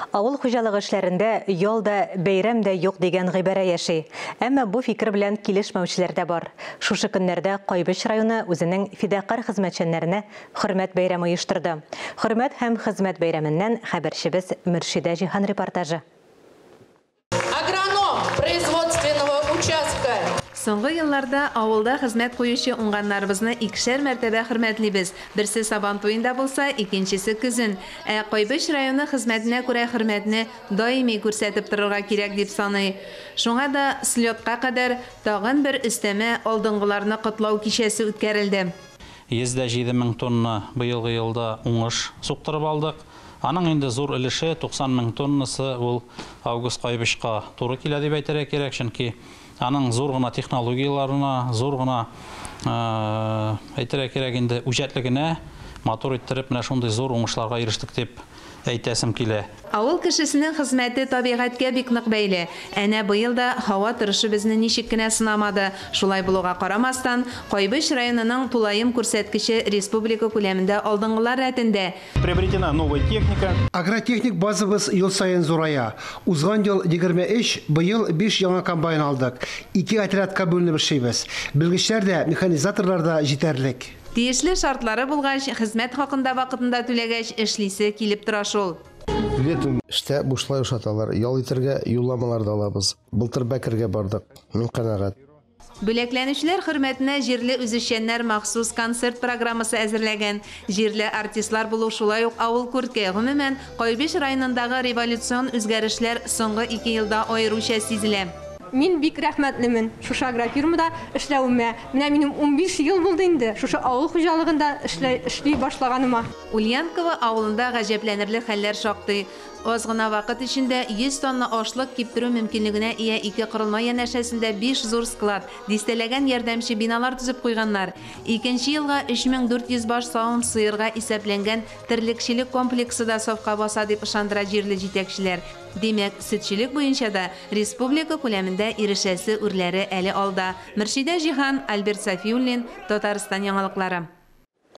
Авыл хуҗалыгы эшләрендә ял да, бәйрәм дә юк дигән гыйбарә яши. Әмма бу фикер белән килешмәүчеләр дә бар. Шушы көннәрдә Кайбыч районы үзенең фидакарь хезмәтчәннәренә Хөрмәт бәйрәме оештырды. Хөрмәт һәм хезмәт бәйрәменнән хәбәрчебез Мөршидә Җиһан репортажы. Агроном производственного участка. Соңгы елларда авылда хезмәт куючы уңганнарыбызны икешәр мәртәбә хөрмәтлибез. Берсе Сабан туенда булса, икенчесе көзен. Ә Кайбыч районы хезмәтенә күрә хөрмәтне даими күрсәтеп торырга кирәк дип саный. Шуңа да слетка кадәр тагын бер өстәмә алдынгыларны котлау кичәсе үткәрелде. 107 мең тонна быелгы елда уңыш суктырып алдык. Аның инде зур өлеше, 90 мең тоннасы, ул август Кайбычка туры килә дип әйтергә кирәк, чөнки аның зур гына технологияләренә, зур гына, әйтергә кирәк инде, үҗәтлегенә матур иттереп менә шундый зур уңышларга ирештек дип әйтәсем килә. Авыл кешесенең хезмәте табигатькә бик нык бәйле. Әнә быел да һава торышы безне ничек кенә сынамады. Шулай булуга карамастан, Кайбыч районының тулаем күрсәткече республика күләмендә алдынгылар рәтендә. Приобретена новая техника. Агротехник базабыз ел саен зурая. Узган ел 23, быел 5 яңа комбайн алдык. Ике отрядка бүленеп эшлибез. Белгечләр дә, механизаторлар да җитәрлек. Тиешле шартлары булгач, хезмәт хакын да вакытында түләгәч, эшлисе килеп тора шул. Летом эштә бушлай ашаталар, ял итәргә юлламалар да алабыз. Былтыр Бәкергә бардык. Мин канәгать. Бүләкләнүчеләр хөрмәтенә җирле үзешчәннәр махсус концерт программасы әзерләгән. Җирле артистлар булу шулай ук авыл күрке. Гомумән, Кайбыч районындагы революцион үзгәрешләр соңгы ике елда аеруча сизелә. Мин бик рәхмәтлемен шушы агрофирмада эшләвемә. Менә минем 15 ел булды инде шушы авыл хуҗалыгында эшли башлаганыма. Ульянково авылында гаҗәпләнерлек хәлләр шактый. Аз гына вакыт эчендә 100 тонна ашлык киптерү мөмкинлегенә ия ике корылма янәшәсендә биш зур склад, дистәләгән ярдәмче биналар төзеп куйганнар. Икенче елга 3400 баш савым сыерга исәпләнгән терлекчелек комплексы да сафка баса дип ышандыра җирле җитәкчеләр. Димәк, сөтчелек буенча да республика күләмендә ирешәсе үрләре әле алда. Мөршидә Җиһан, Альберт Сафиуллин, Татарстан яңалыклары.